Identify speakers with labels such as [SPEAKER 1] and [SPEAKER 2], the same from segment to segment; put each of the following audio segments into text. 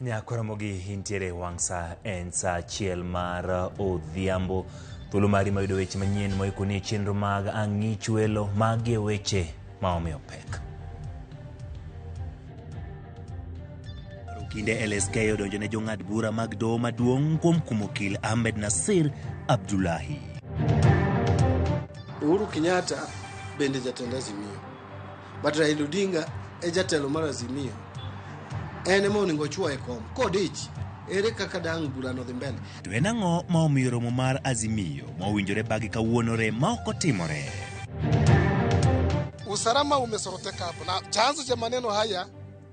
[SPEAKER 1] Nyakoromogi intiere wang' sa en sa achiel mar odhiambo. Thuolo mari ma yudo weche manyien moikoni e chenro mag ang'ich welo magi e weche ma omiyo pek. Kinde LSK odonjo ne jong'ad bura mag doho maduong' kuom kumo okil Ahmed Nasir Abdullahi.
[SPEAKER 2] Uhuru Kenyatta bende jatend Azimio. But Raila Odinga e jatelo mar Azimio. En ema onego ochwo e kom. Kodich, ere kaka dang' burano dhi mbele?
[SPEAKER 1] To en ang'o ma omiyo romo mar Azimio ma owinjore bagi kawuono rem ma ok otimore?
[SPEAKER 2] Usalama umesoroteka hapo, na chanzo cha maneno haya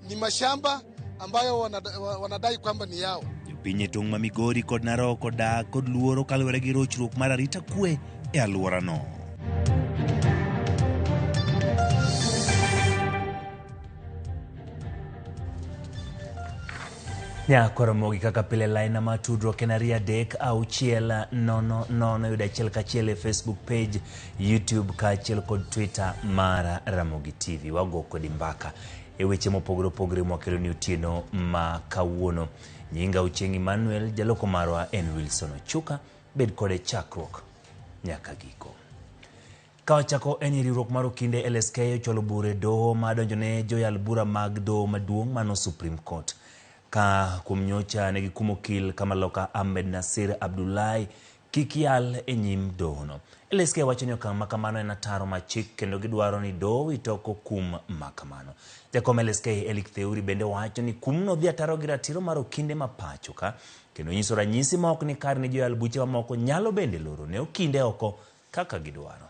[SPEAKER 2] ni mashamba ambayo wanadai kwamba ni yao.
[SPEAKER 1] Jopiny e tong' ma Migori kod Narok odak kod luoro kaluwore gi rochruok mar arita kwe e alworano. Nyakoromogi kaka pile laina mar tudruok en 2 3 6 0 0 yudo achiel kachiel e Facebook page, YouTube kaachiel kod Twitter mar Ramogi TV. Wago kodi mbaka e weche mopogore opogore mwakelo ni otieno ma kawuono. Nyinga Ochieng' Emmanuel, jaloko marwa en Wilson Ochuka. Bed kode chakruok nyaka giko. Ka wachako en ni riwruok mar okinde LSK ochwalo bura e doho ma donjone joyal bura mag doho maduong' mano Supreme Court. Ka kuom nyocha ne gikumo okil Kamaloka Ahmed Nasir Abdullahi kik yal e nyim dohono. LSK wacho ni okang' ma kamano en ataro mar chik kendo gidwaro ni doho owit oko kum ma kamano. Jakom LSK Eric Theuri bende wacho ni kumno dhi ataro gi ratiro mar okinde ma pacho ka kendo nyiso ranyisi ma ok ni kare ni joyal buche mamoko nyalo bende loro ne okinde oko kaka gidwaro.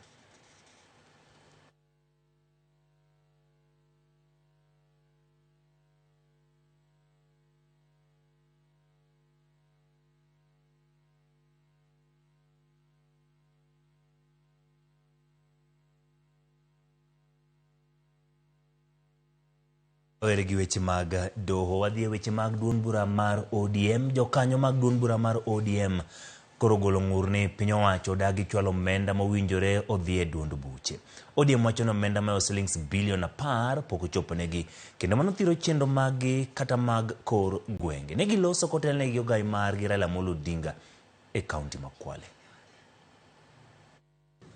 [SPEAKER 1] Wawere gi weche mag doho, wadhi e weche mag duond bura mar ODM. Jokanyo mag duond bura mar ODM koro ogolo ng'ur ni piny owacho odagi chwalo omenda mowinjore odhi e duond buche. ODM wacho ni omenda mayo silings bilion 10 pok ochoponegi kendo mano thiro chenro maggi kata mag kor gwenge. Ne giloso kotelnegi gi ogai margi Raila Amolo Odinga e kaunti ma Kwale.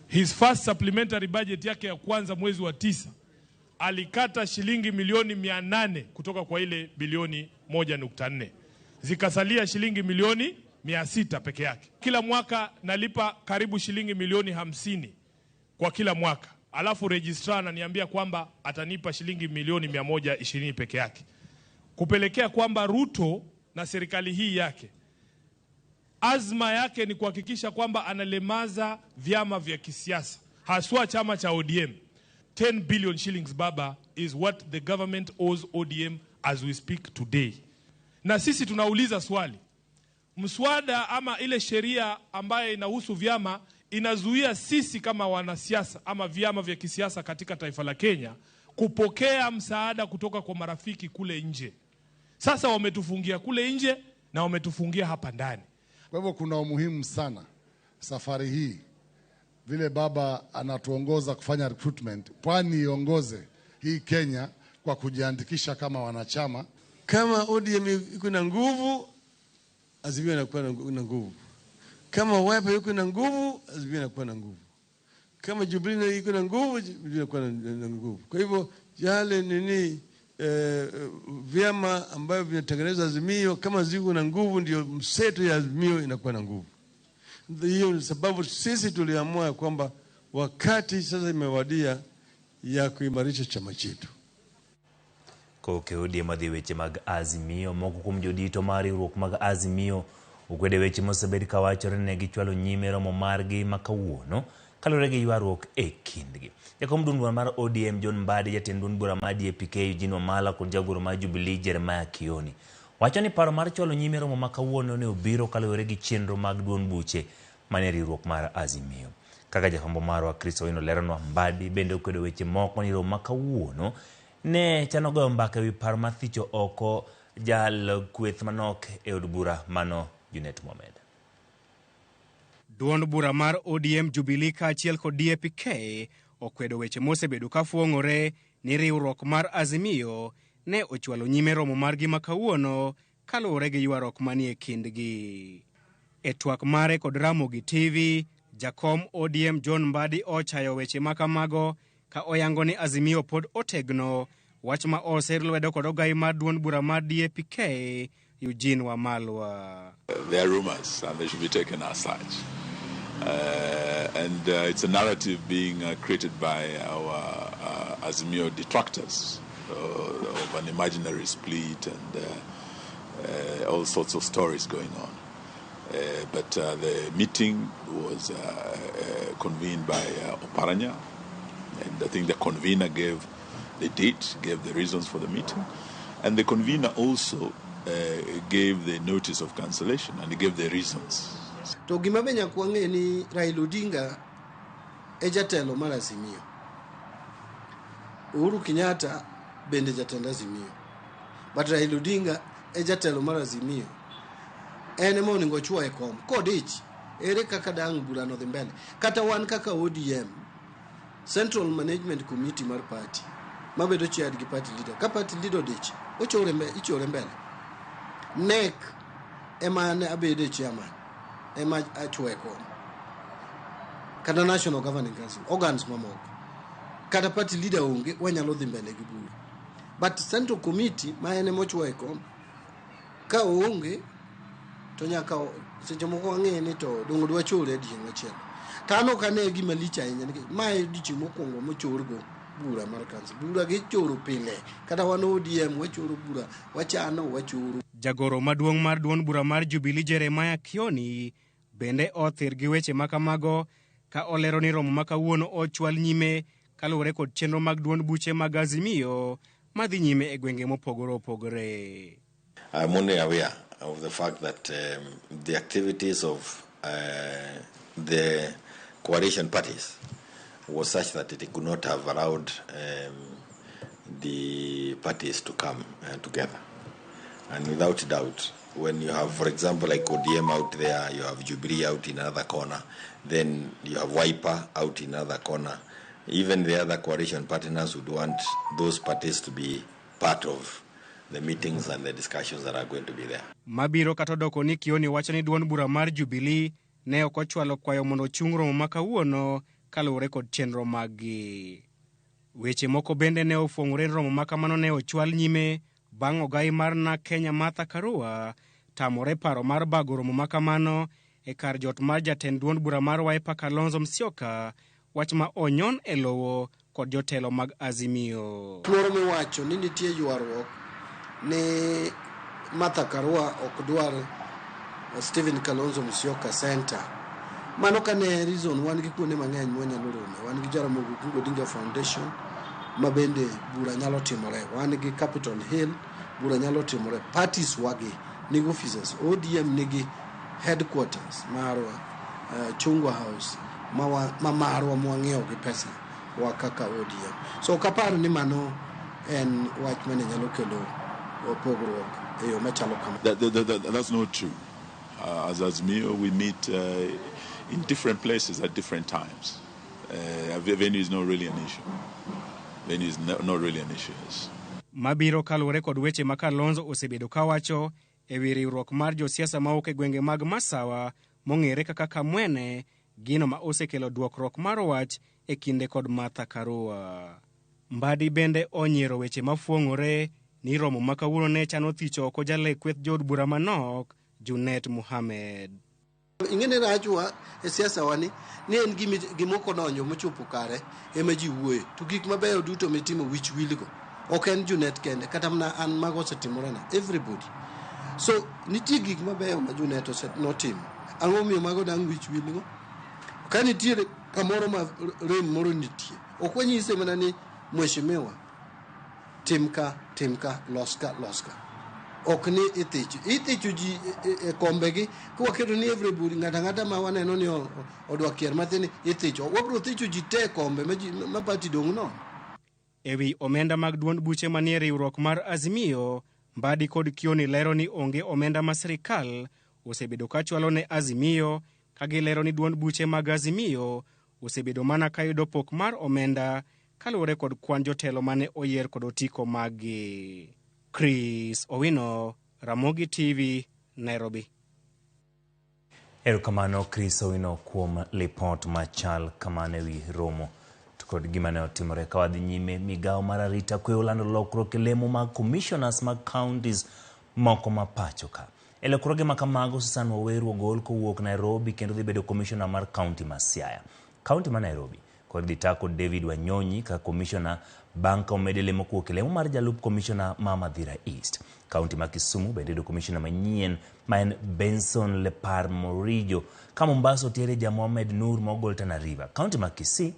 [SPEAKER 3] His first supplementary budget yake ya kwanza mwezi wa 9 alikata shilingi milioni 800 kutoka kwa ile bilioni 1.4, zikasalia shilingi milioni 600 peke yake. Kila mwaka nalipa karibu shilingi milioni 50 kwa kila mwaka, alafu registrar ananiambia kwamba atanipa shilingi milioni 120 peke yake, kupelekea kwamba Ruto na serikali hii yake azma yake ni kuhakikisha kwamba analemaza vyama vya kisiasa haswa chama cha ODM. 10 billion shillings baba is what the government owes ODM as we speak today. Na sisi tunauliza swali, mswada ama ile sheria ambayo inahusu vyama inazuia sisi kama wanasiasa ama vyama vya kisiasa katika taifa la Kenya kupokea msaada kutoka kwa marafiki kule nje. Sasa wametufungia kule nje na wametufungia hapa ndani.
[SPEAKER 4] Kwa hivyo kuna umuhimu sana safari hii, vile baba anatuongoza kufanya recruitment, pwani iongoze hii Kenya kwa kujiandikisha kama wanachama.
[SPEAKER 5] Kama ODM iko na nguvu, Azimio inakuwa na nguvu. Kama Wiper iko na nguvu, Azimio inakuwa na nguvu. Kama Jubilee iko na nguvu, Jubilee inakuwa na nguvu. Kwa hivyo yale nini vyama ambavyo vinatengeneza Azimio kama ziko na nguvu, ndio mseto ya Azimio inakuwa na nguvu. Hiyo ni sababu sisi tuliamua kwamba wakati sasa imewadia ya kuimarisha chama chetu.
[SPEAKER 1] Koke ODM wadhi e weche mag Azimio. Moko kuom jodito mar riwruok mag Azimio okwedo weche mosebed kawachore ni ne gichwalo nyime romo margi ma kawuono kaluwore gi ywaruok e kindgi. Jakom duond bura mar ODM John Mbadi, jatend duond bura mar DAP-K Eugene Wamalwa kod jagoro mar Jubilee Jeremiah Kioni wacho ni paro mar chwalo nyime romo ma kawuono ne obiro kaluwore gi chenro mag duond buche manie riwruok mar Azimio. Kaka jafwambo marwa Chris Owino leronwa, Mbadi bende okwedo weche moko ni romo ma kawuono ne chano goyo mbaka ewi paro mar thicho oko jal kweth manok e od bura mano Junet Mohamed.
[SPEAKER 6] Duond bura mar ODM Jubilee kaachiel kod DAP-K okwedo weche mosebedo ka fuong'ore ni riwruok mar Azimio ne ochwalo nyime romo margi ma kawuono kaluwore gi ywaruok manie kindgi. E twak mare kod Ramogi TV, jakom ODM John Mbadi ochayo weche ma kamago ka oyango ni Azimio pod otegno, wach ma oser lwedo kod ogai mar duond bura mar DAP-K Eugene Wamalwa.
[SPEAKER 7] They are rumors and they should be taken as such. And it's a narrative being created by our Azimio detractors of an imaginary split and all sorts of stories going on. But the meeting was convened by Oparanya, and I think the convener gave the date, gave the reasons for the meeting, and the convener also gave the notice of cancellation and he gave the reasons.
[SPEAKER 2] To gima be nyaka wang'e ni Raila Odinga e jatelo mar Azimio. Uhuru Kenyatta bende jatend Azimio. But Raila Odinga e jatelo mar Azimio. En ema onego ochwo e kom. Kodich, ere kaka dang' burano dhi mbele? Kata wan kaka ODM, Central Management Committee mar party, mabedo chaired gi party leader. Ka party leader odich, ochore ichore mbele. NEC ema an abedo chairman, ema achwo e kom. Kata National Governing Council, organs mamoko. Kata party leader onge, wanyalo dhi mbele gi bura. But Central Committee, ma en ema ochwo e kom, ka oonge, to nyaka seche moko wang'e ni to dongo dwa chore odiechieng' machielo. To an ok ane gima lich ahinya nikech mae odiechieng' mokwongo mochorgo bura mar council. Bura gichoro pile. Kata wan ODM wachoro bura, wachano, wachoro.
[SPEAKER 6] Jagoro maduong' mar duond bura mar Jubilee Jeremiah Kioni bende othir gi weche ma kamago ka olero ni romo ma kawuono ochwal nyime kaluwore kod chenro mag duond buche mag Azimio madhi nyime e gwenge mopogore opogore.
[SPEAKER 8] I'm only aware of the fact that the activities of the coalition parties was such that it could not have allowed the parties to come together. And without doubt, when you have, for example, like ODM out there, you have Jubilee out in another corner, then you have Wiper out in another corner. Even the other coalition partners would want those parties to be part of the meetings and the discussions that are going to be there.
[SPEAKER 6] Mabiro kata odoko ni Kioni wacho ni duond bura mar Jubilee ne ok ochwalo kwayo mondo ochung romo ma kawuono kaluwore kod chenro maggi. Weche moko bende ne ofwong'ore ni romo ma kamano ne ochwal nyime bang' ogai mar NARC Kenya Martha Karua tamore paro mar bago romo ma kamano e kar jot mar jatend duond bura mar Wiper Kalonzo Musyoka, wach ma onyon e lowo kod jotelo mag Azimio.
[SPEAKER 2] Moro miwacho ni nitie ywaruok ni Martha Karua ok dwar Stephen Kalonzo Musyoka Center. Mano kane reason wan gi kuonde mang'eny mwanyalo rome. Wan gi Jaramogi Oginga Odinga Foundation ma bende bura nyalo timore. Wan gi Capitol Hill bura nyalo timore. Parties wagi nigi offices. ODM nigi headquarters marwa Chungwa House ma marwa mwang'iewo gi pesa wa kaka ODM. So ok apar ni mano en wach mane nyalo kelo pogruok e yo machalo kama.
[SPEAKER 7] That's not true. As Azimio, we meet in different places at different times. Venue is not really an issue. Venue is not really an issue. Yes.
[SPEAKER 6] Mabiro kaluwore kod weche ma Kalonzo osebedo kawacho e wi riwruok mar josiasa mawuok e gwenge mag Masawa mong'ere kaka Kamwene, gino ma osekelo dwokruok mar wach e kinde kod Martha Karua. Mbadi bende onyiero weche mafuong'ore ni romo ma kawuono ne chano thicho oko jale kweth jood bura manok Junet Mohamed.
[SPEAKER 2] Ing'e ni rachwa e siasa wa ni en gima ok odonjo mochopo kare ema ji wuoye to gik mabeyo duto mitimo wich wilgo ok en Junet kende kata mana an mago osetimorena everybody so nitie gik mabeyo ma Junet notimo ang'o momiyo mago dang' wich wilgo ka nitiere kamoro ma rem moro nitie ok wanyise mana ni mheshimiwa tim ka tim ka los ka los ka ok ni ithicho ithicho ji e kombegi kwaketo ni everybody ng'ato ang'ata ma waneno ni odwa kier mathin ithicho wabro thicho ji te e kombe ma party dong' nono.
[SPEAKER 6] E wi omenda mag duond buche manie riwruok mar Azimio, Mbadi kod Kioni lero ni onge omenda ma sirikal osebedo ka chwalo ne Azimio ka gilero ni duond buche mag Azimio osebedo mana ka yudo pok mar omenda kaluwore kod kwan jotelo mane oyier kod otiko maggi. Chris Owino, Ramogi TV, Nairobi.
[SPEAKER 1] Erokamano Chris Owino kuom lipot machal kamano ewi romo to kod gima ne otimore. Ka wadhi nyime, migawo mar arita kwe olando lokruok e lemo mag commissioners mag counties moko ma pacho ka. E lokruoge ma kamago, Susan Waweru ogol kowuok Nairobi kendo dhi bedo commissioner mar county ma Siaya. County ma Nairobi kod dhi tako David Wanyonyi kaka commissioner bang' ka omede lemo kowuok e lemo mar jalup commissioner ma Mathira East. County ma Kisumu bende yudo commissioner manyien ma en Benson Lepar Morijo, ka Mombasa otiere ja Mohamed Nur ma ogol Tana River. County ma Kisii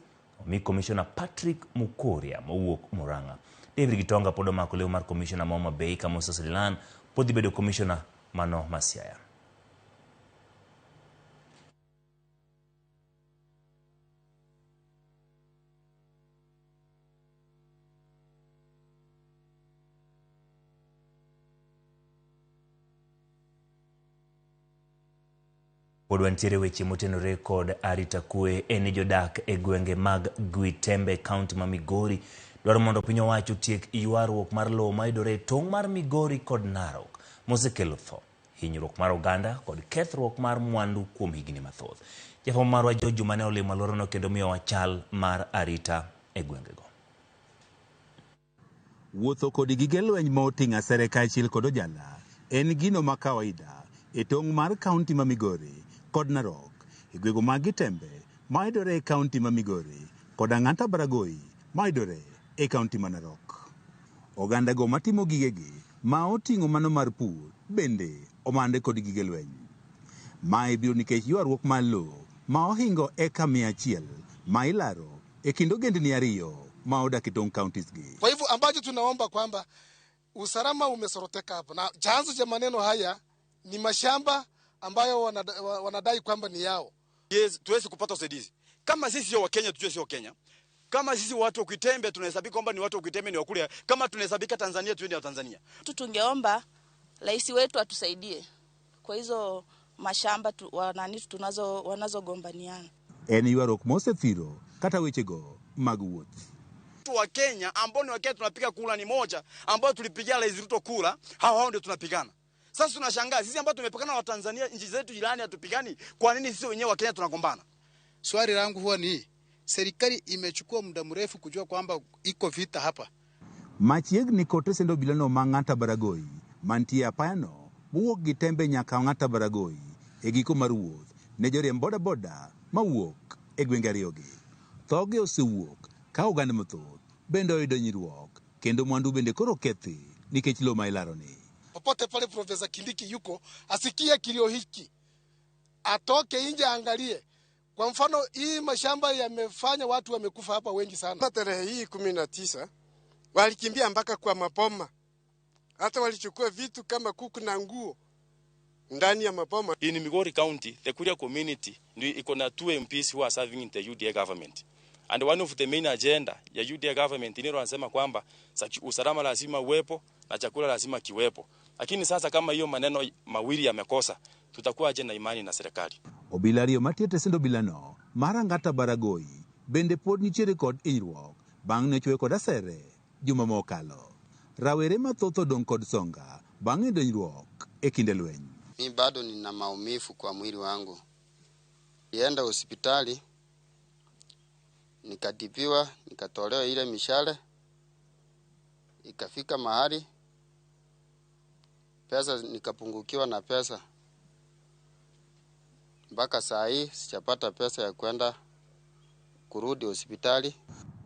[SPEAKER 1] omi commissioner Patrick Mukuria mowuok Murang'a. David Gitonga pod omako lemo mar commissioner ma Homa Bay, ka Moses Lilan pod dhi bedo commissioner mano ma Siaya. Pod wantiere weche motenore kod arita kwe en ni jodak e gwenge mag Gwitembe, county ma Migori dwaro mondo piny owacho otiek ywaruok mar lowo mayudore e tong' mar Migori kod Narok mosekelo tho, hinyruok mar oganda kod kethruok mar mwandu kuom higni mathoth. Jafwambo marwa George Juma ne olimo alworano kendo miyowa chal mar arita e gwengego.
[SPEAKER 9] Wuotho kod gige lweny ma oting'o asere kaachiel kod ojala en gino ma kawaida e tong' mar kaunti ma Migori kod Narok, e gwenge mag Gitembe mayudore e kaunti ma Migori kod Ang'ata Baragoi mayudore e kaunti ma Narok. Oganda go matimo gigegi ma oting'o mano mar pur bende omande kod gige lweny. Mae biro nikech ywaruok mar lowo ma ohingo eka 100 ma ilaro e kind ogendni ariyo ma odak e tong' counties gi.
[SPEAKER 10] Kwa hivyo ambacho tunaomba kwamba usalama umesoroteka hapa, na chanzo cha maneno haya ni mashamba ambayo wanadai kwamba ni yao.
[SPEAKER 11] Yes, tuweze kupata usaidizi. Kama sisi sio Wakenya, tujue sio Kenya. Kama sisi watu wa Kitembe tunahesabika kwamba ni watu wa Kitembe ni Wakuria. Kama tunahesabika Tanzania, tuwe ni wa Tanzania.
[SPEAKER 12] Tungeomba rais wetu atusaidie kwa hizo mashamba tunazo wanazogombaniana.
[SPEAKER 9] En ywaruok mosethiro kata wechego mag wuoth.
[SPEAKER 11] Watu wa Kenya ambao ni wa Kenya tunapiga kura ni moja, ambao tulipigia Rais Ruto kura, hao ndio tunapigana. Sasa tunashangaa sisi ambao tumepakana na Tanzania, nchi zetu jirani hatupigani, kwa nini sisi wenyewe wa Kenya tunagombana?
[SPEAKER 13] Swali langu huwa ni serikali imechukua muda mrefu kujua kwamba iko vita hapa.
[SPEAKER 9] Machiegni kod tesend obilano ma Ang'ata Baragoi mantie apayano mowuok Gitembe nyaka Ang'ata Baragoi e giko mar wuoth ne joriemb bodaboda mawuok e gwenge ariyogi. Thoge osewuok ka oganda mathoth bende oyudo hinyruok kendo mwandu bende koro okethi nikech lowo ma ilaroni.
[SPEAKER 10] Popote pale Profesa Kindiki yuko, asikie kilio hiki, atoke nje aangalie. Kwa mfano hii mashamba yamefanya watu wamekufa hapa wengi sana.
[SPEAKER 14] Tarehe hii 19 walikimbia mpaka kwa mapoma. Hata walichukua vitu kama kuku na nguo ndani ya mapoma.
[SPEAKER 15] In Migori County, the Kuria community ndio iko na 2 MPs who are serving in the UDA government. And one of the main agenda ya UDA government ni wanasema kwamba usalama lazima uwepo na chakula lazima kiwepo. Lakini sasa kama hiyo maneno mawili yamekosa, tutakuwa aje na imani na serikali?
[SPEAKER 9] Obila ariyo mantie tesend obilano mar Ang'ata Baragoi bende pod nitiere kod hinyruok bang' ne chwe kod asere juma mokalo. Rawere mathoth odong' kod songa bang' yudo hinyruok e kinde lweny.
[SPEAKER 16] Mi bado nina maumivu kwa mwili wangu. Nienda hospitali nikatibiwa, nikatolewa ile mishale, ikafika mahali pesa nikapungukiwa na pesa. Mpaka saa hii sijapata pesa ya kwenda kurudi hospitali.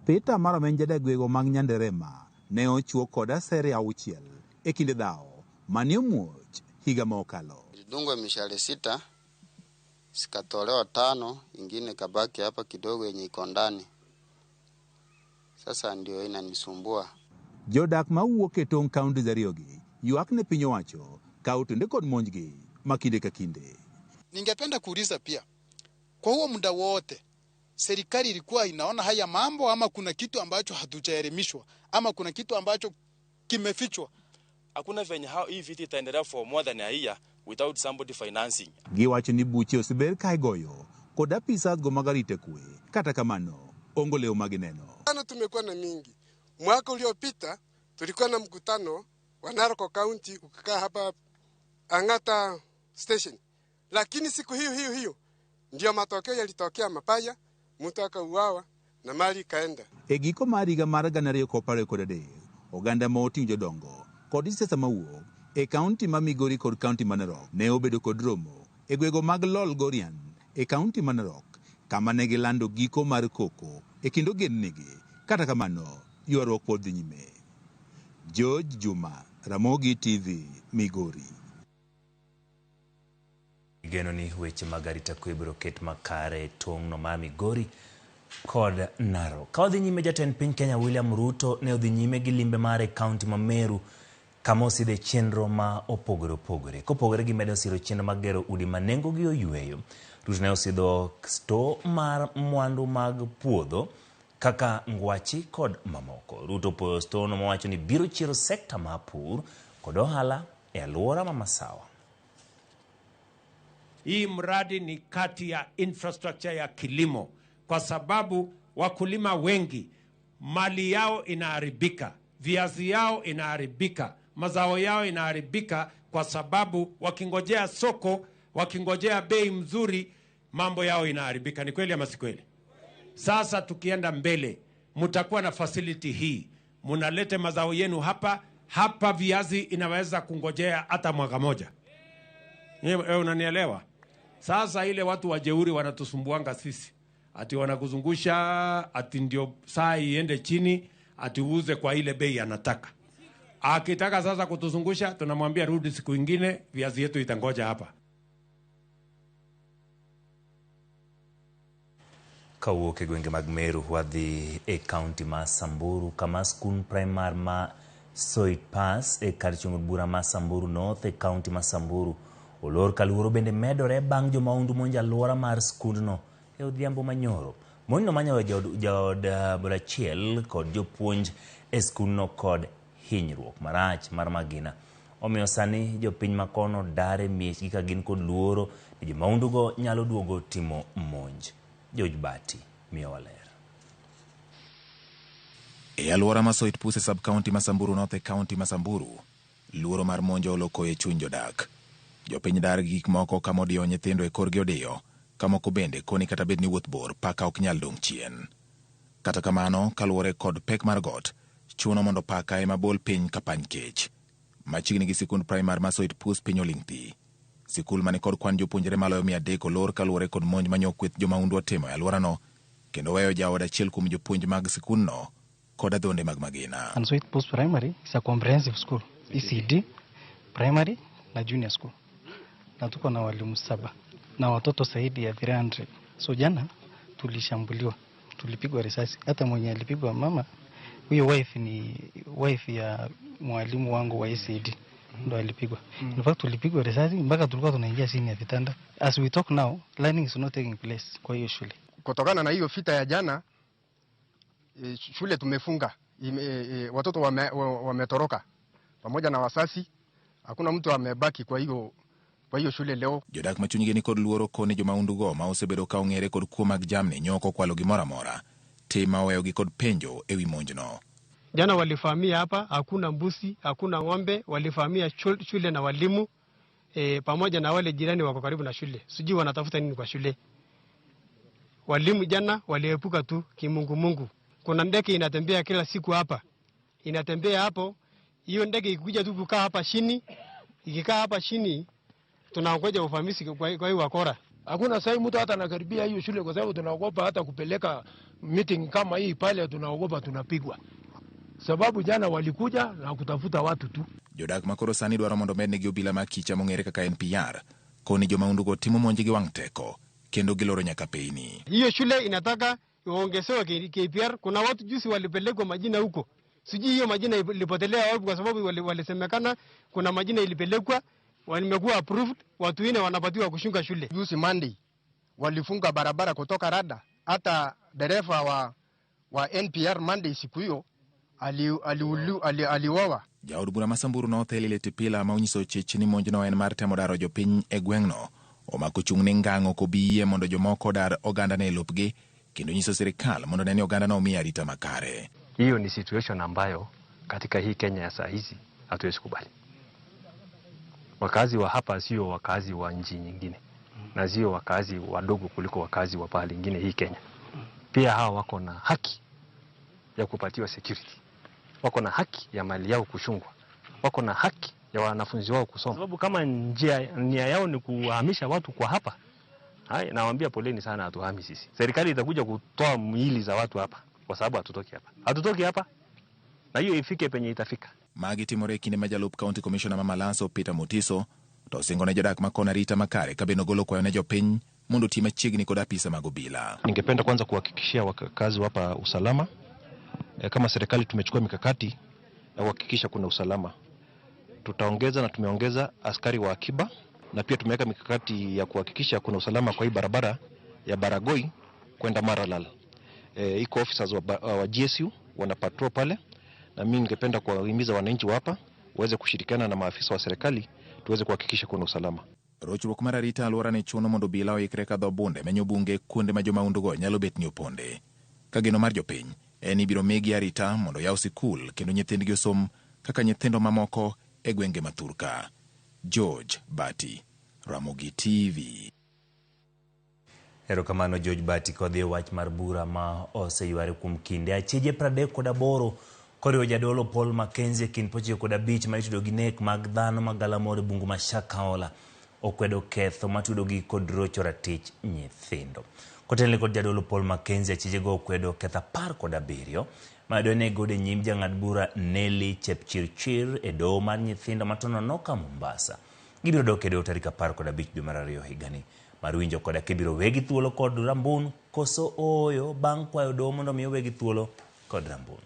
[SPEAKER 9] Peter Maro jadak gwego mag Nyanderema ne ochuo kod asere 6 e kinde dhawo mane omuoch higa mokalo.
[SPEAKER 16] Nilidungwa mishale 6, sikatolewa 5, ingine kabaki hapa kidogo yenye iko ndani. Sasa ndio inanisumbua.
[SPEAKER 9] Jodak mawuok e tong' counties ariyogi ywak ne piny owacho ka otende kod monjgi ma kinde ka kinde.
[SPEAKER 13] Ningependa kuuliza pia, kwa huo muda wote serikali ilikuwa inaona haya mambo ama kuna kitu ambacho hatujaelimishwa ama kuna kitu ambacho kimefichwa?
[SPEAKER 15] Hakuna venye hii vita itaendelea for more than a year without somebody financing.
[SPEAKER 9] Giwacho ni buche oseber ka igoyo kod apisas go mag arita kwe, kata kamano ongo leo magineno.
[SPEAKER 14] Tumekuwa na mingi. Mwaka uliopita tulikuwa na mkutano wa Narok County ukikaa hapa Ang'ata station. Lakini siku hiyo hiyo hiyo ndio matokeo yalitokea mabaya, mtu akauawa na mali ikaenda.
[SPEAKER 9] E giko mar higa mar 2023, oganda ma oting'o jodongo kod josiasa mawuok e kaunti ma Migori kod kaunti ma Narok ne obedo kod romo e gwego mag Lolgorian e kaunti ma Narok kama ne gilando giko mar koko e kind ogendnigi. Kata kamano, ywaruok pod dhi nyime. George Juma, Ramogi TV, Migori.
[SPEAKER 1] Igeno ni weche mag arita kwe biro ket makare e tong'no mar Migori kod Narok. Ka odhi nyime, jatend piny Kenya William Ruto ne odhi nyime gi limbe mare e kaunti ma Meru kama osidhe chenro ma opogore opogore. Kopogore gi medo siro chenro mag gero udi ma nengogi oyweyo, Ruto ne osidho sto mar mwandu mag puodho kaka ngwachi kod mamoko. Ruto opoyo stono mowacho ni biro chiero sekta mar pur kod ohala e alwora ma Masawa.
[SPEAKER 17] Hii mradi ni kati ya infrastructure ya kilimo, kwa sababu wakulima wengi mali yao inaharibika, viazi yao inaharibika, mazao yao inaharibika, kwa sababu wakingojea soko, wakingojea bei mzuri, mambo yao inaharibika. Ni kweli ama si kweli? Sasa tukienda mbele, mtakuwa na facility hii, munalete mazao yenu hapa hapa. Viazi inaweza kungojea hata mwaka moja. Wewe unanielewa? Sasa ile watu wajeuri wanatusumbuanga sisi, ati wanakuzungusha, ati ndio saa iende chini, ati uuze kwa ile bei anataka. Akitaka sasa kutuzungusha, tunamwambia rudi siku ingine, viazi yetu itangoja hapa.
[SPEAKER 1] Kawuok e gwenge mag Meru wadhi e kaunti ma Samburu kama skund primar ma Soit Pass e kar chung' od bura ma Samburu North e kaunti ma Samburu olor ka luoro bende medore bang' jomahundu monjo alwora mar skundno e odhiambo manyoro. Monjno manyo jaod bura achiel kod jopuonj e skundno kod hinyruok marach mar magina. Omiyo sani jopiny makono dar e miechgi ka gin kod luoro ni jomahundugo nyalo duogo timo monj. George Bati miyowa ler.
[SPEAKER 18] E alwora ma Soit Pus e sub-county ma Samburu North e county ma Samburu, luoro mar monjo oloko e chuny jodak. Jopiny dar gi gik moko kama odiyo nyithindo e korgi odiyo, ka moko bende koni kata bed ni wuoth bor, paka ok nyal dong' chien. Kata kamano, kaluwore kod pek mar got, chuno mondo paka ema bol piny ka pany kech. Machiegni gi sikund primar ma Soit Pus piny oling' thi. Sikul mani kod kwan jopuonjre maloyo 300 olor kaluwore kod monj manyo kweth jomahundu otimo e alworano, kendo weyo jaod achiel kuom jopuonj mag sikundno kod adhonde mag magina.
[SPEAKER 19] And Soit Pus Primary is a comprehensive school, ECD, primary na junior school. Na tuko na walimu 7 na watoto zaidi ya 300. So jana tulishambuliwa, tulipigwa risasi. Hata mwenye alipigwa mama, huyo wife ni wife ya mwalimu wangu wa ECD. Ndo alipigwa. In fact tulipigwa risasi mpaka tulikuwa tunaingia chini ya vitanda. As we talk now, learning is not taking place kwa hiyo shule.
[SPEAKER 20] Kutokana na hiyo vita ya jana, shule tumefunga. Watoto wametoroka pamoja na wasasi. Hakuna mtu amebaki kwa hiyo shule leo.
[SPEAKER 18] Jodak ma chunygi ni kod luoro koni jomahundugo ma osebedo ka ong'ere kod kuo mag jamni nyoko kwalo gimoro amora. Tim ma oweyogi kod penjo ewi monjno.
[SPEAKER 21] Jana walifahamia hapa, hakuna mbuzi, hakuna ng'ombe, walifahamia shule na walimu pamoja na wale jirani wako karibu na shule. Sijui wanatafuta nini kwa shule. Walimu jana waliepuka tu kimungumungu. Kuna ndege inatembea kila siku hapa. Inatembea hapo, hiyo ndege ikikuja tu kukaa hapa chini, ikikaa hapa chini tunaongoja uvamizi kwa hiyo wakora.
[SPEAKER 22] Hakuna sai mtu hata anakaribia hiyo shule kwa sababu tunaogopa hata kupeleka meeting kama hii pale, tunaogopa tunapigwa. Sababu jana walikuja na kutafuta watu tu.
[SPEAKER 18] Jodak makoro sani dwaro mondo mednegi obila mar kicha mong'ere kaka NPR koni jomahundugo timo monj gi wang' teko kendo giloro nyaka peini.
[SPEAKER 21] Hiyo shule inataka iongezewe KPR. Kuna watu juzi walipelekwa majina huko. Sijui hiyo majina ilipotelea wapi kwa sababu walisemekana kuna majina ilipelekwa, wamekuwa approved, watu wengine wanapatiwa kushunga shule.
[SPEAKER 20] Juzi Monday walifunga barabara kutoka Rada. Hata dereva wa NPR Monday siku hiyo aliuawa.
[SPEAKER 18] Jaod bura ma Samburu North Eli Letipila ma onyiso chich ni monjno en mar temo daro jopiny e gweng'no omako chung' ne ngang' ok obi yie mondo jomoko odar ogandane e lopgi kendo nyiso sirikal mondo ne ni ogandano omi arita makare.
[SPEAKER 23] Hiyo ni situation ambayo katika hii Kenya ya saa hizi hatuwezi kubali.
[SPEAKER 3] Wakazi wa hapa sio wakazi wa nchi nyingine na sio wakazi wadogo kuliko wakazi wa pahali ingine hii Kenya. Pia hawa wako na haki ya kupatiwa security, wako na haki ya mali yao kuchungwa, wako na haki ya wanafunzi wao kusoma. Sababu kama njia nia yao ni kuhamisha watu kwa hapa, hai, nawaambia poleni sana, hatuhami sisi. Serikali itakuja kutoa miili za watu hapa kwa sababu hatutoki hapa, hatutoki hapa, na hiyo ifike penye itafika.
[SPEAKER 18] Magi timore e kinde ma jalup County Commissioner ma Malaso Peter Mutiso to osingo ne jodak ma kona arita makare ka bende ogolo kwayo ne jopiny mondo oti machiegni kod apisa mag obila.
[SPEAKER 4] Ningependa kwanza kuhakikishia wakazi hapa usalama. Kama serikali tumechukua mikakati ya kuhakikisha kuna usalama. Tutaongeza na tumeongeza askari wa akiba na pia tumeweka mikakati ya kuhakikisha kuna usalama kwa hii barabara ya Baragoi kwenda Maralal. Iko officers wa GSU wana patrol pale, na mimi ningependa kuwahimiza wananchi wa hapa waweze kushirikiana na maafisa wa serikali tuweze kuhakikisha kuna usalama.
[SPEAKER 18] Rochruok mar arita alwora ne chuno mondo obila oikre kadho bunde menyo bunge kuonde ma jomaundugo nyalo bet ni oponde. Ka geno mar jopiny en ni ibiro migi arita mondo yaw sikul kendo nyithindgi osom kaka nyithindo mamoko e gwenge ma thurka. George Bati, Ramogi TV.
[SPEAKER 1] Erokamano George Bati kodhi e wach mar bura ma oseyware kuom kinde. Achije 38 koriwo jadolo Paul Mackenzie e kind 95 ma itudo gi nek mag dhano ma galamoro e bungu ma Shakahola okwedo ketho matudogi kod rocho ratich nyithindo. Kotelne kod jadolo Paul Mackenzie, achijego okwedo ketho 17 mayudore ne godo e nyim jang'ad bura Nelly Chepchirchir e doho mar nyithindo ma Tononoka, Mombasa. Gibiro dok e doho tarik 15 dwe mar ariyo higani mar winjo koda kibiro wegi thuolo kod Rambun koso ooyo bang' kwayo doho mondo mi owegi thuolo kod Rambun.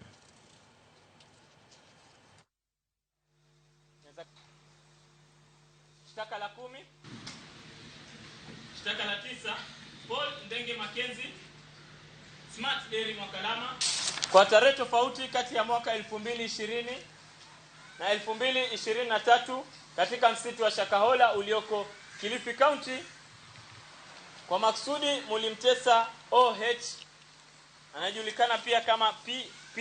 [SPEAKER 23] Shtaka la 10, shtaka la 9, Paul Ndenge Mackenzie, Smart Dairy Mwakalama, kwa tarehe tofauti kati ya mwaka 2020 na 2023 katika msitu wa Shakahola ulioko Kilifi County, kwa maksudi mulimtesa OH anajulikana pia kama PP,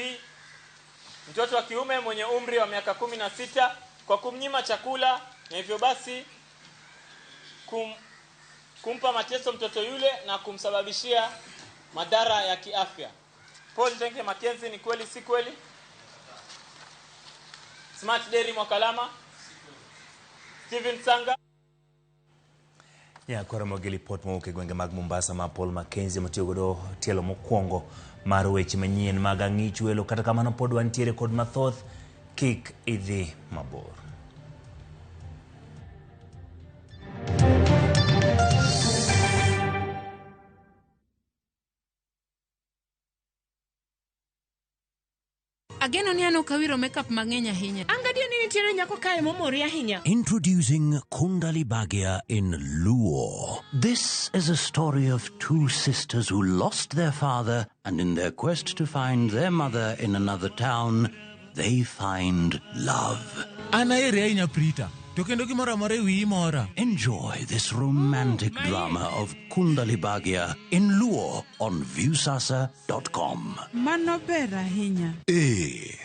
[SPEAKER 23] mtoto wa kiume mwenye umri wa miaka 16, kwa kumnyima chakula na hivyo basi kumpa mateso mtoto yule na kumsababishia madhara ya kiafya. Paul Ndenge Mackenzie, ni kweli si kweli? Smart Dairy Mwakalama, Steven Sanga.
[SPEAKER 1] Ya koro gi lipot mowuok e gwenge mag Mombasa ma Paul Mackenzie motiyo godo tielo mokwongo mar weche manyien mag ang'ich welo. Kata kamano pod wantiere kod mathoth, kik idhi mabor.
[SPEAKER 24] Ageno ni an ok awiro makeup mang'eny ahinya.
[SPEAKER 25] Angadio ni nitiere nyako kae momori ahinya.
[SPEAKER 26] Introducing Kundali Bhagya in Luo. This is a story of two sisters who lost their father, and in their quest to find their mother in another town, they find love.
[SPEAKER 27] An aheri ahinya Prita, to kendo gimoro amora e wiyi mora.
[SPEAKER 26] Enjoy this romantic drama of Kundali Bhagya in Luo on Viusasa.com.
[SPEAKER 24] Mano ber ahinya.
[SPEAKER 28] Ee,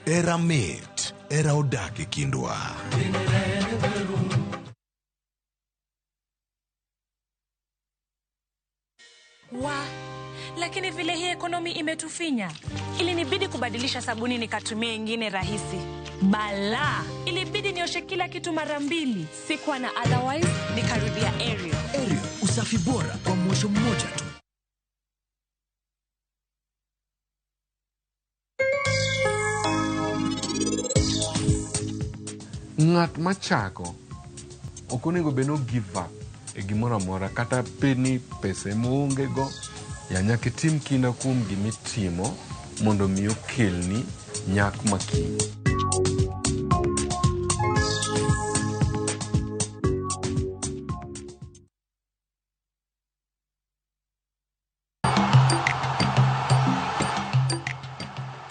[SPEAKER 28] era mit, era odak e kindwa.
[SPEAKER 29] Wa, lakini vile hii ekonomi imetufinya, ilinibidi kubadilisha sabuni nikatumia ingine rahisi. Bala, ilibidi nioshe kila kitu mara mbili. Sikuwa na otherwise, nikarudia Ariel.
[SPEAKER 30] Ariel, usafi bora kwa mwosho mmoja tu.
[SPEAKER 31] Ng'at machako ok onego bed ni give up e gimoro amora, kata bed ni pesa ema oonge go, ya nyaka itim kinda kuom gimitimo mondo mi okelni nyak makiny.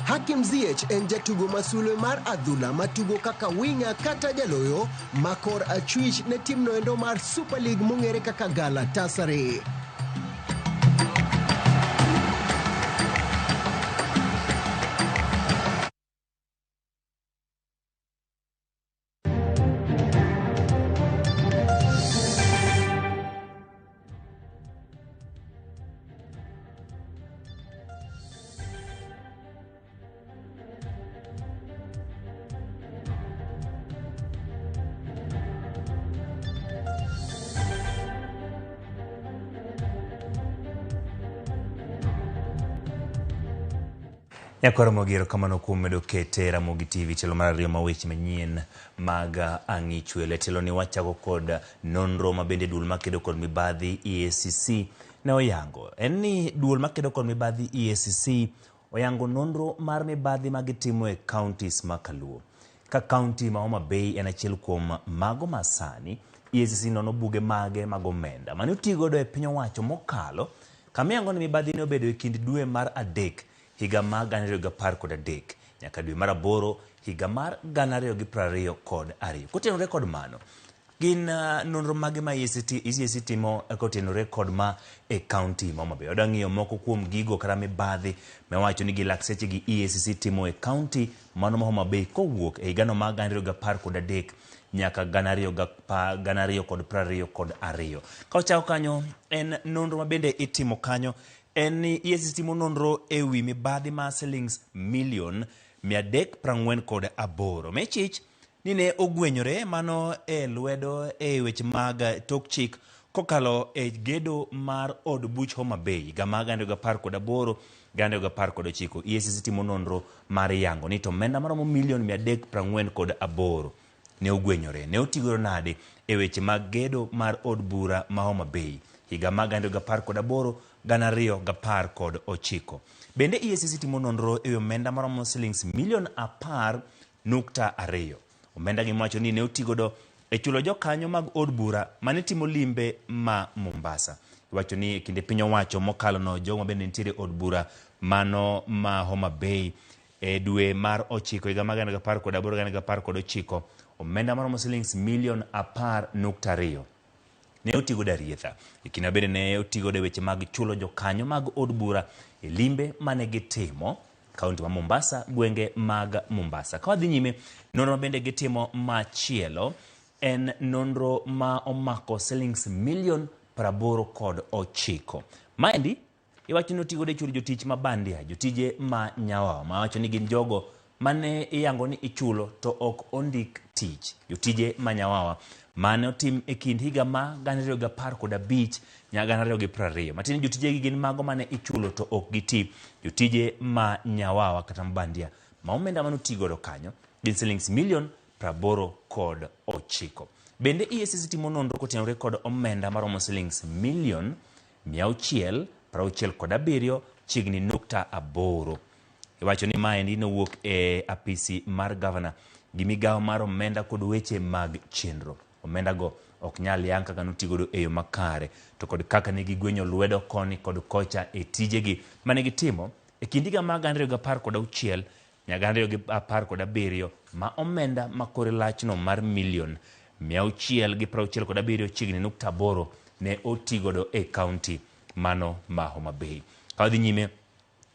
[SPEAKER 32] Hakim Ziyech en jatugo masulwe mar adhula matugo kaka winga kata jaloyo makor achwich ne timno endo mar Super League mong'ere kaka Galatasaray.
[SPEAKER 1] Nyakwar Ramogi, erokamano kuom medo kete Ramogi TV tielo mar ariyo ma weche manyien mag ang'ichwele. Tielo ni wachako kod nonro ma bende duol makedo kod mibadhi EACC ne oyango. En ni duol makedo kod mibadhi EACC oyango nonro mar mibadhi ma gitimo e counties ma Kaluo. Ka county ma Homa Bay en achiel kuom mago ma sani, EACC nono buge mage mag omenda mane otigodo e piny owacho mokalo kama iyango ni mibadhi ne obedo e kind dwe mar adek higa mar 2013 nyaka dwe mar aboro higa mar 2022. Kotenore kod mano, gin nonro mage ma EACC timo kotenore kod ma e county ma Homa Bay? Wadwa ng'iyo moko kuom gigo kata mibadhi miwacho ni gi lakseche gi EACC timo e county mano ma Homa Bay kowuok e higano mar 2013 nyaka 2022. Ka wachako kanyo, en nonro ma bende itimo kanyo en ni EACC timo nonro e wi mibadhi mar silings milion 348. Mechich ni ne ogwenyore mano e lwedo e weche mag tok chik kokalo e gedo mar od buch Homa Bay higa mar 2018 2019. EACC timo nonro mar yango ni to omenda maromo milion 348 ne ogwenyore. Ne otigodo nade e weche mag gedo mar od bura ma Homa Bay higa mar 2018 2019. Bende EACC timo nonro e omenda maromo silings milion 10.2. Omenda gi mwacho ni ne otigodo e chulo jokanyo mag od bura mane timo limbe ma Mombasa. Iwacho ni e kinde piny owacho mokalo no jogo ma bende nitiere od bura mano ma Homa Bay e dwe mar 9 higa mar 2018 2019 omenda maromo silings milion 10.2 ne otigodo arietha. E kinde bende ne otigodo e weche mag chulo jokanyo mag od bura e limbe mane gitimo kaunti ma Mombasa, gwenge mag Mombasa. Ka wadhi nyime, nonro bende gitimo machielo en nonro ma omako silings milion 89. Maendi iwacho ni otigodo e chulo jotich ma bandia, jotije ma nyawawa, ma wacho ni gin jogo mane iyango ni ichulo to ok ondik tich. Jotije ma nyawawa mane otim e kind higa ma 2015 nyaka 2020. Matiende ni jotije gi gin mago mane ichulo to ok giti. Jotije ma nyawawa kata mabandia ma omenda mane otigodo kanyo gin silings milion 89. Bende EACC timo nonro kotenore kod omenda maromo silings milion 667 chiegni 0.8. Iwacho ni maendi nowuok e apisi mar gavana gi migawo mar omenda kod weche mag chenro. Omenda go ok nyal yang kaka notigodo e yo makare to kod kaka ne gigwenyo lwedo koni kod kocha e tijegi mane gitimo e kind higa mar 2016 nyaka 2017 ma omenda ma kore lachno mar milion 667 chiegni 0.8 ne otigodo e kaunti mano ma Homa Bay. Ka wadhi nyime,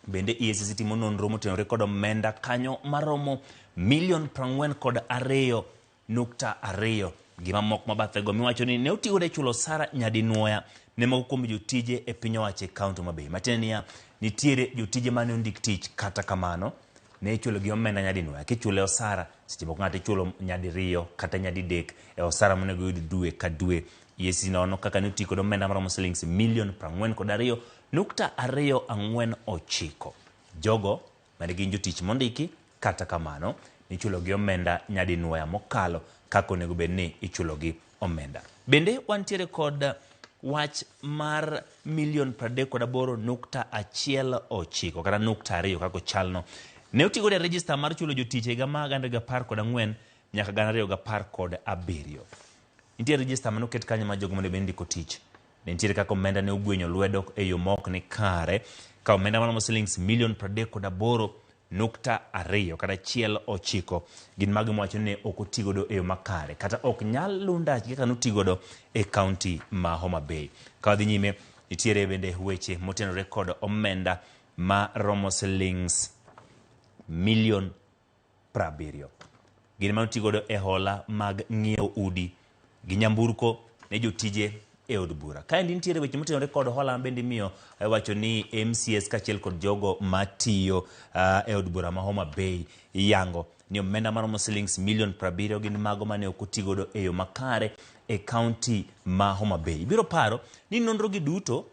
[SPEAKER 1] bende EACC timo nonro motenore kod omenda kanyo maromo milion 42.2 gima moko mabathego miwacho ni ne otigodo e chulo osara nyadinwoya ne moko kuom jotije e piny owacho e kaunti Homa Bay. Matiende niya, nitiere jotije mane ondik tich, kata kamano ne ichulo gi omenda nyadinwoya. Kichule osara, seche moko ng'ato ichulo nyadiriyo kata nyadidek e osara monego oyud dwe ka dwe. EACC nono kaka ne oti kod omenda maromo silings milion 42.249. Jogo mane gin jotich mondiki, kata kamano nichulo gi omenda nyadinwoya mokalo kaka onego bed ni ichulo gi omenda. Bende wantiere kod wach mar milion 38.19 kata 0.2 kaka ochalno. Ne otigodo e register mar chulo jotich e higa mar 2014 nyaka 2017. Nitie register mane oket kanyo mar jogo monego bed ni ndiko tich. Ne nitiere kaka omenda ne ogwenyo lwedo e yo ma ok ni kare, ka omenda maromo silings milion 38.2 kata 1.9 gin mago miwacho ni ok otigodo e yo makare kata ok nyal luw ndachgi kaka notigodo e kaunti ma Homa Bay. Ka wadhi nyime, nitiere bende weche motenore kod omenda maromo silings milion 70. Gin mane otigodo e hola mag ng'iewo udi gi nyamburko ne jotije e od bura. Kaendi nitiere weche motenore kod hola ma bende imiyo iwacho ni MCS kaachiel kod jogo matiyo e od bura ma Homa Bay iyango ni omenda maromo silings milion 70 gin mago mane ok otigodo e yo makare e kaunti ma Homa Bay. Ibiro paro ni nonro gi duto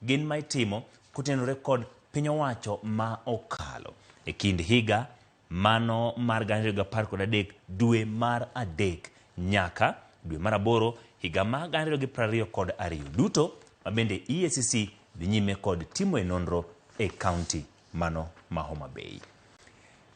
[SPEAKER 1] gin ma itimo kotenore kod piny owacho ma okalo. E kind higa mano mar 2013 dwe mar 3 nyaka dwe mar 8 higa mar 2022 duto mabende EACC dhi nyime kod timo e nonro e kaunti mano ma Homa Bay.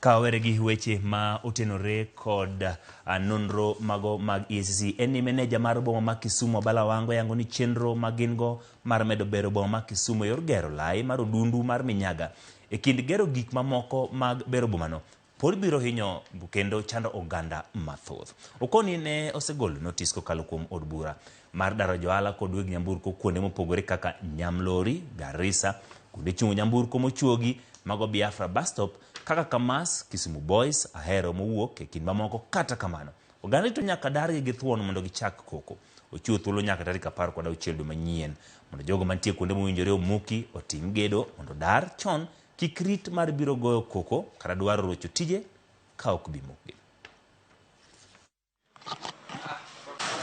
[SPEAKER 1] Ka wawere gi weche ma otenore kod nonro mago mag EACC, en ni meneja mar boma ma Kisumu Abala Wango yango ni chenro ma gin go mar medo bero boma ma Kisumu e yor gero lai mar odundu mar Minyaga e kind gero gik mamoko mag bero bomano pod biro hinyo kendo chando oganda mathoth. Okoni ne osegolo notis kokalo kuom od bura mar daro johala kod weg nyamburko kuonde mopogore kaka Nyamlori, Garissa, kuonde chungo nyamburko mochuogi mago Biafra bus stop kaka Kamas, Kisumu Boys, Ahero mowuok e kind mamoko. Kata kamano, oganda rito nyaka dargi gi thuon mondo gichak koko. Ochiwo thuolo nyaka tarik 16 dwe manyien mondo jogo mantie kuonde mowinjore omuki otim gedo mondo dar chon kik rit mar biro goyo koko kata dwaro rocho tije ka ok bi mukgi.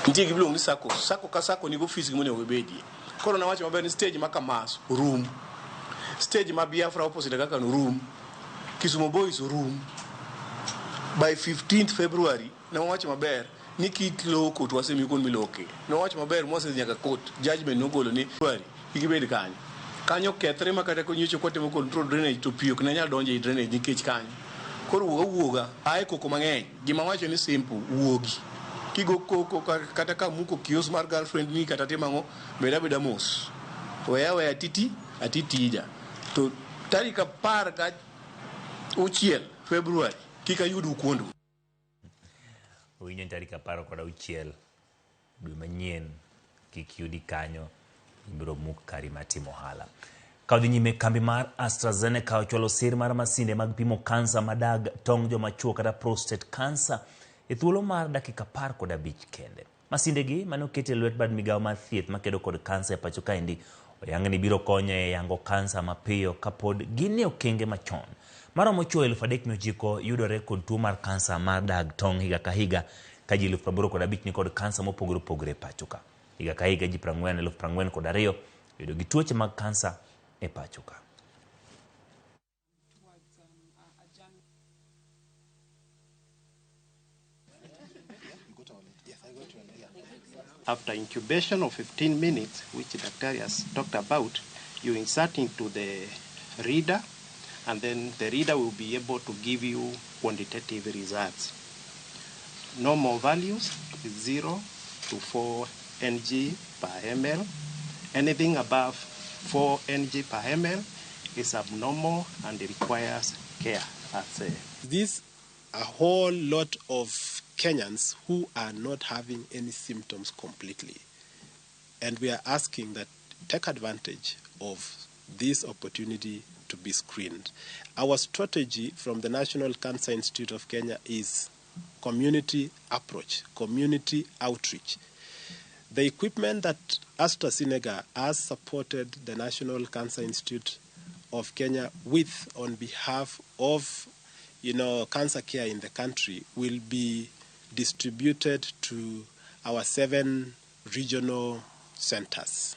[SPEAKER 2] Nitie gimiluongo ni sacco. Sacco ka sacco nigi ofis gi monego gibedie. Koro nawacho maber ni stage ma Kamas orum. Stage ma Biafra opposite kaka no rum. Kisumu Boys orum. By 15th February ne wawacho maber ni kiloko to wasemiyi kuond miloke. Ne wawacho maber mwasedhi nyaka court. Judgment nogolo ni February kik ibed kanyo. Kanyo kethre ma kata konyocho kwatimo control drainage to pi ok ne nyal donjo ei drainage nikech kanyo. Koro wuog awuoga ae koko mang'eny. Gima wacho ni simple, wuogi. Kigo koko kata ka muko kiosk mar girlfriend ni kata timo ang'o, bed abeda mos. Weya aweya titi atitija. To tarik 16 February kik ayudu kuondu.
[SPEAKER 1] Owinjo ni tarik 16 dwe manyien kik yudi kanyo, ibiro muk kari mar timo ohala. Ka odhi nyime, kambi mar AstraZeneca ochwalo sir mar masinde mag pimo kansa madag tong' joma chuo kata prostate cancer e thuolo mar dakika 15 kende. Masinde gi mane oket e lwet bad migawo mar thieth makedo kod kansa e pacho kaendi oyang ni biro konyo e yango kansa mapiyo kapod gin e okenge machon. Maromo chuo 3,900 yudore kod tuo mar kansa mar dag tong' higa ka higa ka ji 85,000 ni kod kansa mopogore opogore e pacho ka. Higa ka higa ji 40,042 yudo gi tuoche mag kansa e pacho ka.
[SPEAKER 5] After incubation of 15 minutes, which the doctor has talked about, you insert into the reader, and then the reader will be able to give you quantitative results. Normal values is 0 to 4 ng per ml. Anything above 4 ng per ml is abnormal and requires care.
[SPEAKER 6] This a whole lot of Kenyans who are not having any symptoms completely. And we are asking that take advantage of this opportunity to be screened. Our strategy from the National Cancer Institute of Kenya is community approach, community outreach. The equipment that AstraZeneca has supported the National Cancer Institute of Kenya with on behalf of, cancer care in the country will be distributed to our 7 regional centers.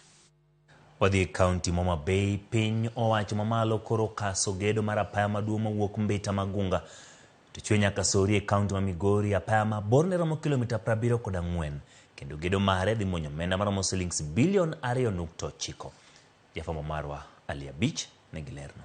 [SPEAKER 1] Wadhi e kaunti ma Homa Bay, piny owacho mamalo koro kaso gedo mar apaya maduong' mawuok Mbita Magunga to chwe nyaka Sori e kaunti ma Migori. Apaya ma borne romo kilomita 74 kendo gedo mare dhi muonyo omenda maromo silings bilion 2.9. Jafwambo marwa Ali Abich nigi lerno.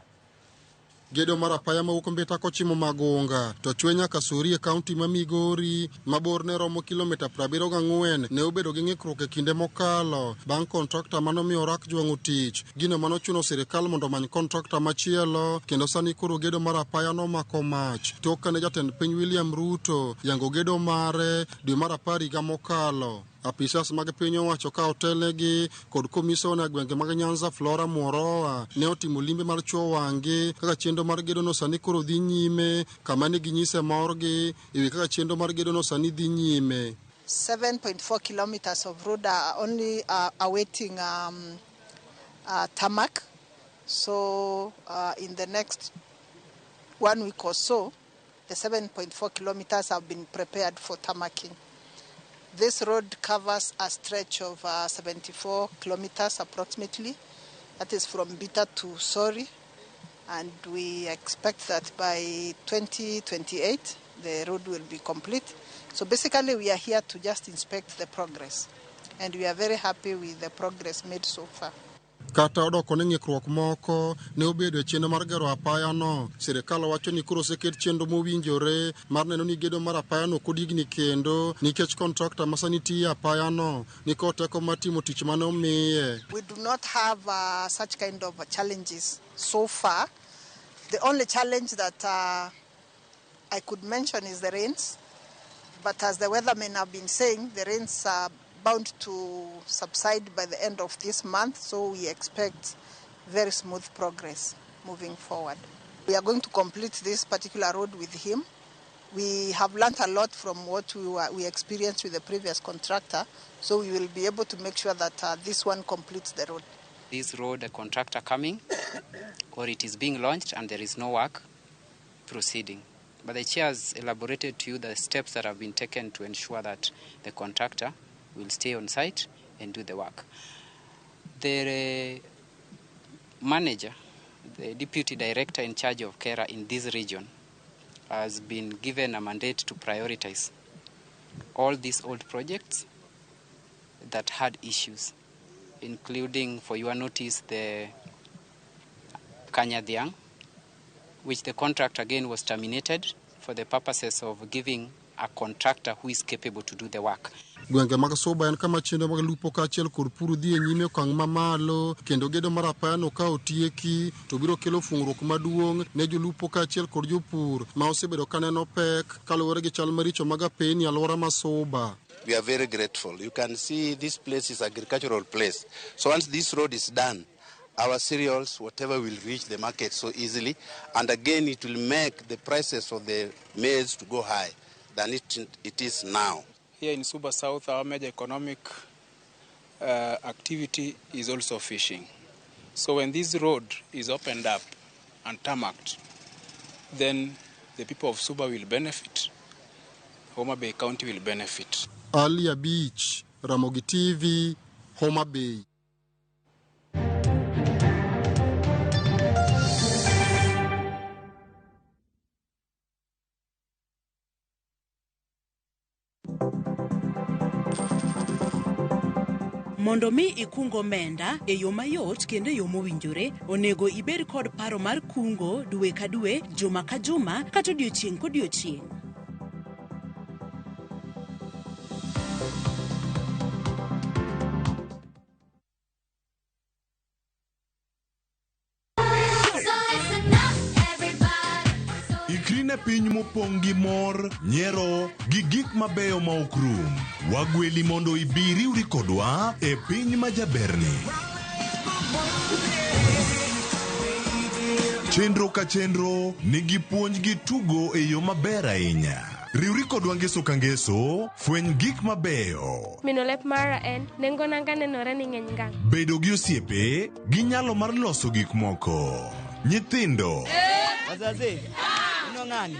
[SPEAKER 7] Gedo mar apaya mawuok Mbita kochimo Magunga to chwe nyaka Sori e kaunti ma Migori ma borne romo kilomita 74 ne obedo gi ng'ikruok e kinde mokalo bang' kontrakta manomiyo rak jwang'o tich, gino manochuno sirikal mondo omany kontrakta machielo, kendo sani koro gedo mar apaya nomako mach tok kane jatend piny William Ruto yango gedo mare dwe mar 10 higa mokalo. Apisas mag piny owacho ka otelnegi kod komisona e gwenge mag Nyanza Flora Muoroa ne otimo limbe mar chuo wang'gi kaka chenro mar gedono sani koro dhi nyime, kama ne ginyise morgi ewi kaka chenro mar gedono sani dhi nyime.
[SPEAKER 8] 7.4 kilometers of road are only awaiting tarmac. So in the next 1 week or so, the 7.4 kilometers have been prepared for tarmacking. This road covers a stretch of 74 kilometers approximately. That is from Bita to Sori. And we expect that by 2028, the road will be complete. So basically, we are here to just inspect the progress. And we are very happy with the progress made so far.
[SPEAKER 7] Kata odoko ni ng'ikruok moko ne obedo e chenro mar gero apayano, sirikal wacho ni koro oseket chenro mowinjore mar neno ni gedo mar apayano ok odigni kendo nikech kontrakta ma sani tiyo e apayano nikod teko mar timo tich mane omiye.
[SPEAKER 8] We do not have such kind of challenges so far. The only challenge that I could mention is the rains. But as the weathermen have been saying, the rains are bound to subside by the end of this month, so we expect very smooth progress moving forward. We are going to complete this particular road with him. We have learnt a lot from what we experienced with the previous contractor, so we will be able to make sure that this one completes the road.
[SPEAKER 9] This road, a contractor coming, or it is being launched and there is no work proceeding. But the chair has elaborated to you the steps that have been taken to ensure that the contractor will stay on site and do the work. The manager, the deputy director in charge of KeRRA in this region, has been given a mandate to prioritize all these old projects that had issues, including, for your notice, the Kanyadhiang, which the contract again was terminated for the purposes of giving a contractor who is capable to do the work.
[SPEAKER 7] Gwenge mag Suba en kama chenro mag lupo kaachiel kod pur dhi e nyime okang' mamalo kendo gedo mar apayano ka otieki to biro kelo fungruok maduong' ne jolupo kaachiel kod jopur ma osebedo ka neno pek kaluwore gi chal maricho mag apeni e alwora ma Suba.
[SPEAKER 10] We are very grateful. You can see this place is agricultural place. So once this road is done, our cereals, whatever, will reach the market so easily. And again, it will make the prices of the maize to go high than it is now.
[SPEAKER 11] Here in Suba South, our major economic activity is also fishing. So when this road is opened up and tarmacked, then the people of Suba will benefit, Homa Bay County will benefit.
[SPEAKER 7] Alia Beach, Ramogi TV, Homa Bay.
[SPEAKER 12] Mondo mi ikung omenda e yo mayot kendo e yo mowinjore, onego ibed kod paro mar kungo dwe ka dwe, juma ka juma, kata odiochieng' kodiochieng'.
[SPEAKER 28] Ikri ne piny mopong' gi mor, nyiero, gi gik mabeyo ma ok rum. Wagweli mondo ibi riwri kodwa e piny ma jaberni. Chenro ka chenro nigi puonj gi tugo e yo maber ahinya. Riwri kodwa ngeso ka ngeso, fweny gik mabeyo.
[SPEAKER 13] Mino lep mara en, nengo nanga nenore ni ng'eny ngang'.
[SPEAKER 28] Bedo gi osiepe, gi nyalo mar loso gik moko. Nyithindo.
[SPEAKER 14] Wazazi. Ng'ani.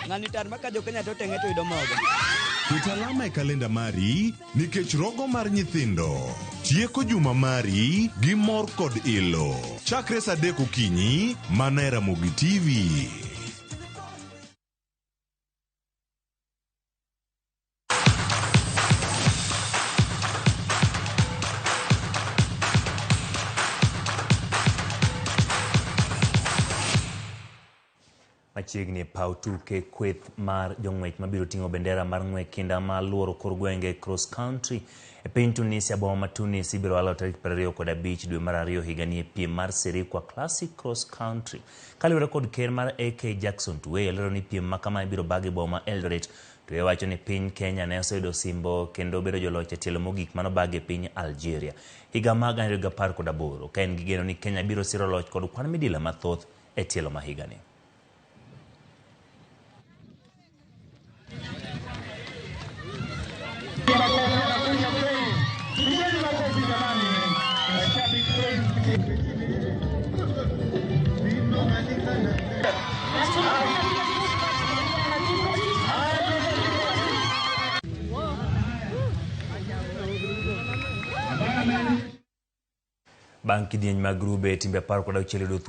[SPEAKER 14] Ng'ani tar maka jo Kenya to tenge to yudo mogo.
[SPEAKER 28] Ket alama e kalenda mari nikech rogo mar nyithindo. Tieko juma mari gi mor kod ilo. Chakre saa 3 okinyi mana e Ramogi TV.
[SPEAKER 1] Machiegni e paw tuke kweth mar jong'wech mabiro ting'o bendera mar ng'wech kinda mar luoro kor gwenge cross country e piny Tunisia. Boma ma Tunis ibiro alo tarik 25 dwe mar 2 higani e piem mar Sirikwa Classic Cross Country. Kaluwore kod ker mar AK Jackson Tuwei olero ni piem ma kama ibiro bag e boma ma Eldoret. Tuwei wacho ni piny Kenya ne oseyudo osimbo kendo bedo joloch e tielo mogik manobag e piny Algeria higa mar 2018 ka en gi geno ni Kenya biro siro loch kod kwan midila mathoth e tielo ma higani. Bang' kidieny mag grube timbe 16 yudo